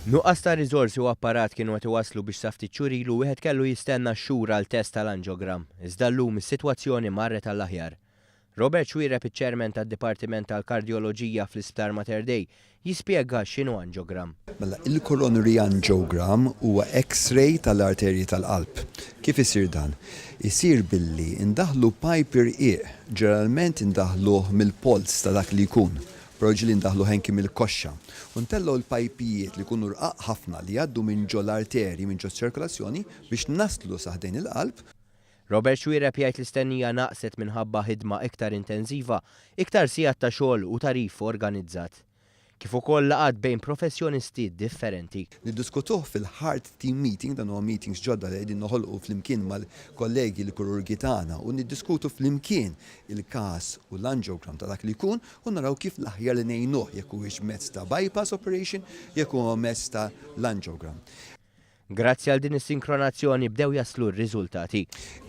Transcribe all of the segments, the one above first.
Nuqqas ta' riżorsi u apparat kienu qed iwasslu biex sa ftit xhur ilu wieħed kellu jistenna x-xhur għal test tal-angiogram, iżda llum is-sitwazzjoni marret għall-aħjar. Robert Xuereb iċ-Chairman tad-Dipartiment tal-Kardjoloġija fl-Isptar Mater Dei jispjega x'inhu angiogram. Mela, il-coronary angiogram huwa X-ray tal-arterji tal-qalb. Kif isir dan? Isir billi ndaħħlu pipe irqiq, ġeneralment indaħħluh mill-polz ta' dak li jkun, però ġieli ndaħħluh anki mill-koxxa, u ntellgħu l-pajpijiet li jkunu rqaq ħafna li jgħaddu minn ġol-arterji, minn ġos-ċirkolazzjoni biex naslu sa ħdejn il-qalb. Robert Xuereb jgħid l-istennija naqset minħabba ħidma iktar intensiva, iktar sigħat ta' xogħol u tagħrif organizzat. Kif ukoll laqgħat bejn professjonisti differenti. Niddiskutuh fil-Heart Team Meeting, dan huwa meetings ġodda li qegħdin noħolqu flimkien mal-kollegi l-kirurgi tagħna u niddiskutu flimkien il-każ u l-angiogram ta' dak li jkun u naraw kif l-aħjar li ngħinuh jekk huwiex mezz ta' bypass operation, jekk huwa mezz ta' l-angiogram. Grazzi għal din is-sinkronazzjoni bdew jaslu r-riżultati.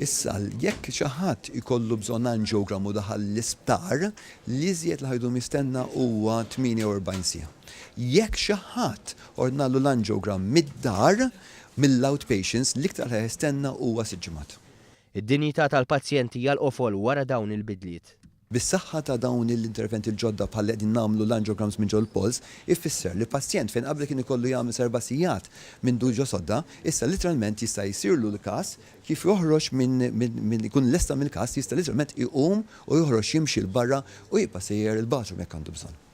Issa jekk xi ħadd ikollu bżonn angiogram u daħal l-isptar, l-iżjed li ħa jdum jistenna huwa 48 siegħa. Jekk xi ħadd ordnalu l-angiogram mid-dar, mill-outpatients, l-iktar li ħa jistenna huwa sitt ġimgħat. Id-dinjità tal-pazjent hija l-qofol wara dawn il-bidliet. Bis-saħħa ta' dawn l-interventi l-ġodda bħal li qegħdin nagħmlu l-angiograms minn ġol-polz, ifisser li pazjent fejn qabel kien ikollu jagħmel serba' sigħat minn ġo sodda, issa litteralment jista' jsirlu l-każ, kif joħroġ minn minn ikun lesta mill-każ jista' litteralment iqum u joħroġ jimxi 'l barra u jibqa' sejjer il-bathroom jekk għandu bżonn.